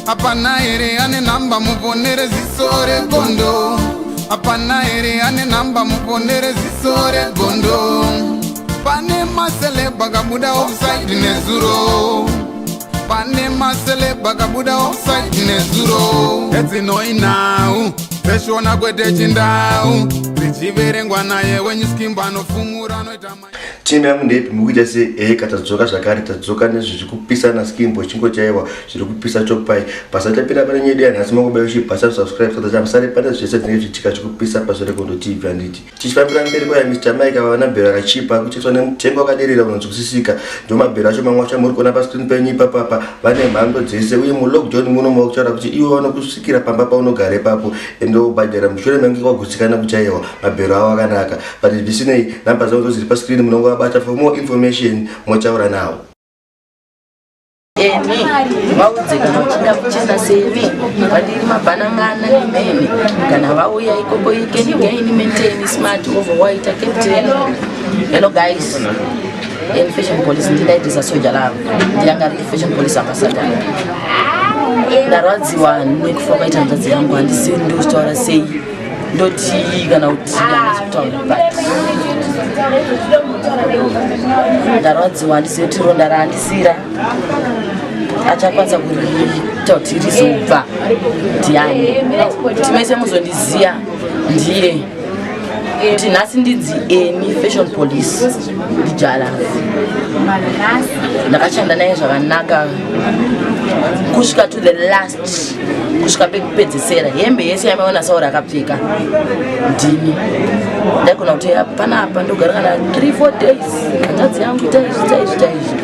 Hapana here ane nhamba muponere ziso regondo? Hapana here ane nhamba muponere ziso regondo? Pane maceleb akabuda offside nezuro. Pane maceleb akabuda offside nezuro. Edzinoinhau dzeshona kwete chindau dzichiverengwa naye wenyuskimbo anofumura anoita. Timu yangu ndeipi mukuita se eka tadzoka zvakare tadzoka nezviri kupisa naskimbo chingo chaiwa zviri kupisa chopai basa tapinda pane nyedu yanhasi mangobai uchibasa subscribe saka chamusare pane zvese zvinenge zvichitika zvikupisa paZveregondo TV handiti tichifambira mberi kwaya Mr Mike ava vana bhero akachipa kuchiswa nemutengo wakaderera unonzwisisika ndo mabhero acho mamwe acho amuri kuona pascreen penyu ipapapa vane mhando dzese uye mulockdown muno makutaura kuti iwe vanokusvikira pamba paunogara ipapo ende wobhadhara mushure menge wagutsikana kuchaiwa mabhero avo akanaka but zvisinei namba dzavo ndo dziri pascreen munongovabata for more information motaura nawo. Eni vaudze kana uchida kuchena seni vadiri mabhanangana nemhene kana vauya ikoko ikenigaini maintain smart over white captain. Hello guys, en fashion police ndindaitisa soja lavo ndiyanga riri fashion police ambassador. Ndarwadziwa nekufa kwaita hanzvadzi yangu, handizivi ndozvitaura sei, ndotii kana kuti handisi kutaura, but ndarwadziwa, handizivi kuti ronda raandisira achakwanisa kuriita kuti rizobva ndiani. Kuti mese muzondiziya ndiye kuti nhasi ndinzi eni fashion police ndijala. Ndakashanda naye zvakanaka kusvika to the last, kusvika pekupedzesera. Hembe yese yamaiona Sauro akapfeka ndini. Ndaigona kuti panapa ndogara kana 3 4 days, hanzvadzi yangu, ita izvi, ita izvi, ita izvi.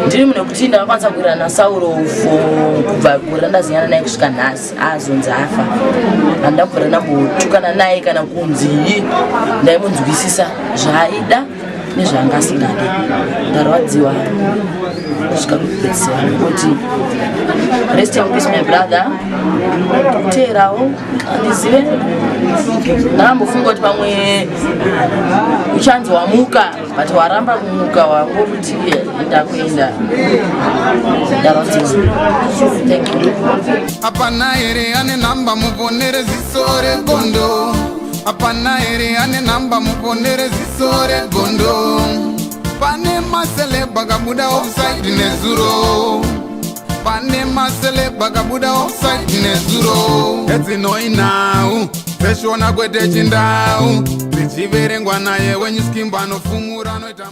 Ndiri munhu wekuti ndakakwanisa kuwirana naSauro for kubva gore randaziyana naye kusvika nhasi azonzi afa, handina kubvira ndambotukana naye kana kunzi. Ndaimunzwisisa zvaaida nezvaanga asingadi. Ndarwadziwa kusvika kupedzisira nekuti rest in peace, my brother. Teerawo handizive, ndakambofunga kuti pamwe uchanzi wamuka, but waramba kumuka, wangokuti ndakuenda. Ndarwadziwa, thank you. Hapana here ane nhamba muponere ziso regondo? Hapana here ane nhamba muponere ziso regondo? Pane maceleb akabuda offside nezuro. Pane maceleb akabuda offside nezuro. Edzinoinhau dzeshona kwete chindau dzichiverengwa naye wenyuskimbo anofumura anoita.